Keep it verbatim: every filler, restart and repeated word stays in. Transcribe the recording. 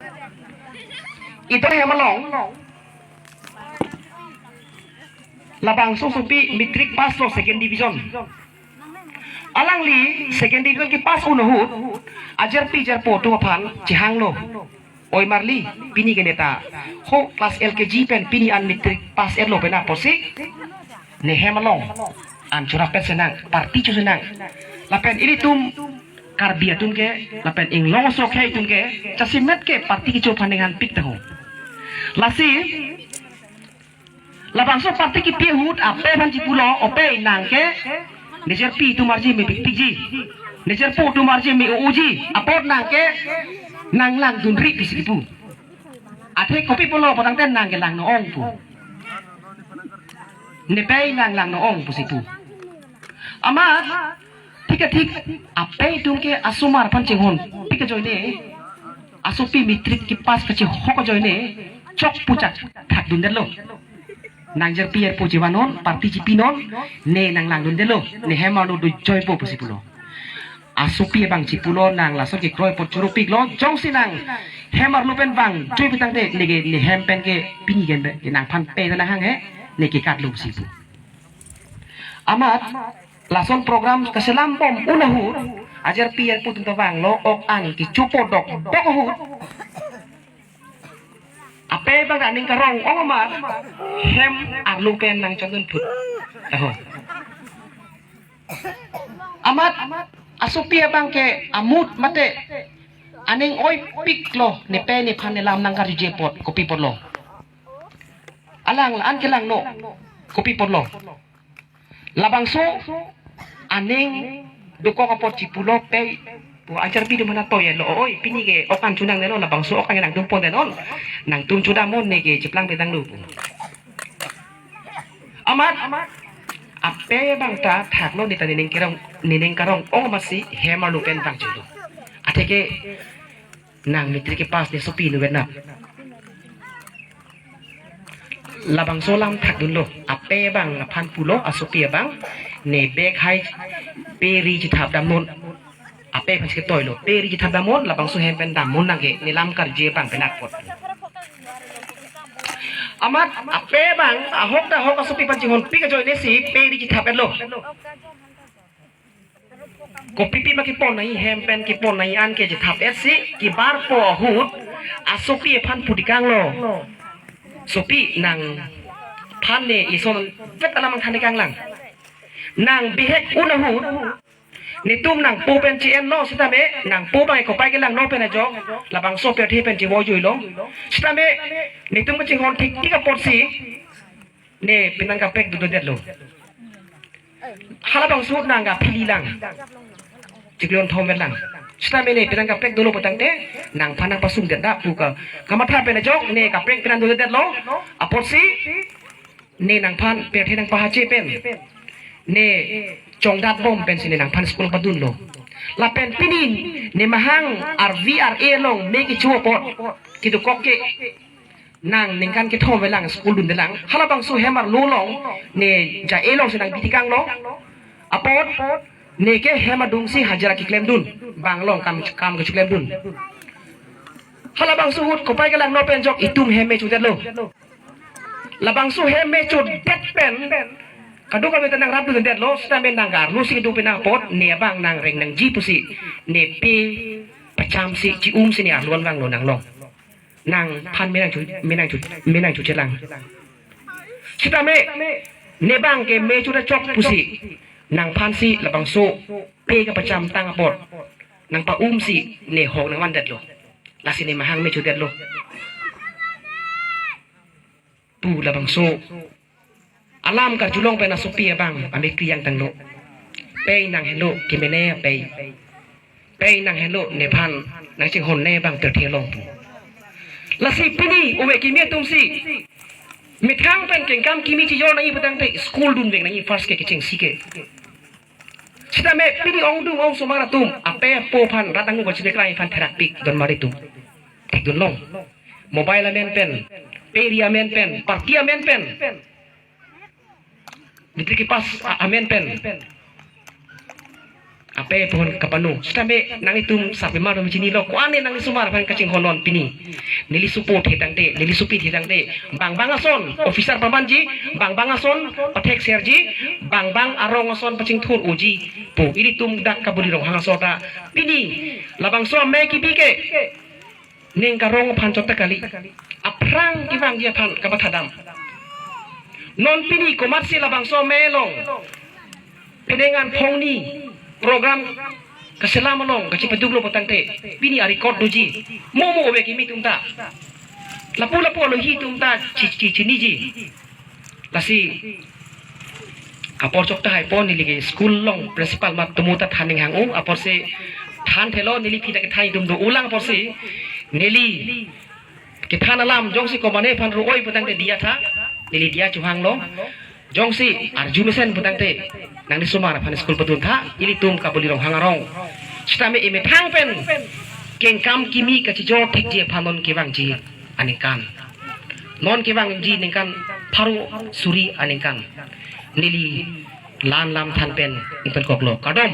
Itum hem along labangso asopi matric pass lo second division. Alangli second division kepass un ahut ajarpi ajarpo atum aphan chehanglo. Oi marli, pini ke neta ho class L K G pen pini an matric pass etlo pen apotsi ne hem along an chorap pen senang, party cho senang. Lapen ilitum Karbi atum ke, lapen inglong aso akhei atum ke, jasemet ke party kecho aphan ninghanpik ta ho. Lasi labangso party kepi ahut ape aphan chipulo, ope nang ke nejirpi atum arje mepikpikji, nejirpo atum arje me-oji, apot nang ke nang langdunri pusi kipu. Athe kopi pulo putangte nang ke langno-ong pu. Nepei nang langno-ong pusi pu. Amat thik thik ape atum ke asomar aphan chinghonpik ajoine, asopi matric kepass kachihok ajoine chok puchak thakdundetlo. Nang jirpi jirpo chivanon, party chipinon, ne nang langdundetlo, ne hem arlo dojoipo pusi pulo. Asopi abang chipulo, nang lason kekroi apot choropiklo, jongsi nang hem arlo pen vangjoi putangte ne ke ne hem pen ke pini ke nangphan pe ta nang hanghe, ne kekatlo pusi pu. Amat lason program kaselam bom un ahut, ajirpi ajarpo atum ta vanglo, ok an kechopo dokdok ahut, ape abang aning karong-ong amat hem arlo pen nangchongdun phut. Aho. Amat asopi abang ke amut mate aning oipiklo, nepei nephan nelam nangkarjuje apot, kopi apotlo. Alang la-an kelangno, kopi apotlo. Labangso aning dokok apot chipulo pei, pu ajirpi atum aphan toilo, oi, pini ke ok an chonangnelo, labangso ok an nangtum pondet non, nangtum chodamnon, ne ke cheplang petanglo pu. Amat ape abang ta thaklo, neta nening kerong, nening karong-ong amatsi hem arlo pen vangjoilo. Atheke nang matric kepass ne sopi nu vetnap. Labangso alam thakdunlo. Ape abang aphan pulo asopi abang, ne bag hai pe ri chethap damnon. Ape aphan si ketoilo. Pe ri chethap damnon, labangso hem pen damnon nang ke, nelam karjuje abang penap apot. Amat ape abang ahok ta ahok asopi aphan chinghonpik ajoine si pe ri chethap etlo. Kopipi ma kepon nangji, hem pen kepon nangji an ke chethap etsi kebarpo ahut asopi aphan putikanglo. Sopi, nangphan ne ison vet alam nangthan-ikanglang. Nang bihek un ahut netum nangpo pen che-enlo sitame, nangpo abang kopai kelangno pen ajok labangso pirthe pen chevoijuilo. Sitame netum kachinghon thikthik apotsi ne penang kaprek dododetlo. Halabangso ahut nang kaphililang. Chiklo thom vetlang. Sitame ne penang kaprek dolo putangte nangphan nangpasungdetda pu ka, kamatha pen ajok ne kaprek penang dododetlo. Apotsi ne nangphan pirthe nangpahache pen ne chongdat bom pensi ne nangphan school padunlo. Lapen pini ne mahang arvi ar-e along me kecho apot kedokok ke nang ningkan kethom velang school dundelang. Halabangso hem arlo along ne ja-e alongsi nangbitikanglo. Apot ne ke hem adungsi hajira keklemdun, bang along kam, kam kacheklemdun. Halabangso ahut kopai kelangno pen ajok itum hem me chodetlo. Labangso hem me chodet pen kadokave ta nangrapdundetlo, sitame nang arlo si kedo penang apot ne abang nangreng nangji pusi ne pe pachamsi, chi-umsi ne arlo an vanglo nanglong. Nangphan me nangcho, me nangcho, me nangchochelang. Sitame ne abang ke me choda chok pusi nangphansi labangso pe kapachamtang apot nangpa-umsi ne hok nangvandetlo. Lasi ne mahang me chodetlo. Pu labangso alam karjulong pen asopi abang amekri yang tanglo. Pei nang helo kemene pei. Pei nang helo nephan nangchinghonne abang pirthe along pu. Lasi pini ove kimi atumsi methang pen kengkam kimi chijor nangji putangte school dunvek nangji first ke kechengsi ke. Sitame pini ongdung ongsomar atum ape apo aphan rat angno kachini krai aphan therakpik don mari atum. Thekdunlong. Mobile amen pen, pe ri amen pen, party amen pen, matric kepass a-, amen pen, ape pon kapanu. Sitame nanglitum sapima dom chinilo, ko-an ne nangli osomar aphan kachinghon non pini. Neli sopo the tangte, neli sopi the tangte, bang bang ason officer pamanji, bang bang ason pathek serji, bang bang arong ason pachingthur unji pu ilitum dak Kabuli Ronghang aso ta pini labangso amei kipi ke ning karong aphan chot ta kali, aphrang kevangji aphan kamatha dam. Non pini komatsi labangso amei along penang an phongni program kaselam along kachepaduklo pu tangte pini a-record doji. Mo mo ove kimi atum ta, lapu lapu alohi atum ta chi chi chiniji. Lasi apor chok tahai pon neli ke school along principal amat tumu ta than ning hang-o, aporsi than thelo, neli aphi ta kethan atum do-olang aporsi neli kethan alam jongsi komane aphan ru-oi pu tangte diya tha, neli diya chohanglo. Jongsi arju mesen pu tangte nangli osomar aphan school padun tha, ilitum Kabuli Ronghang arong. Sitame emethang pen kengkam kimi kachijor thekji aphan non kevangji aningkan. Non kevangji ningkan pharo suri aningkan. Neli la-an lam than pen ingpen koklo. Kardom.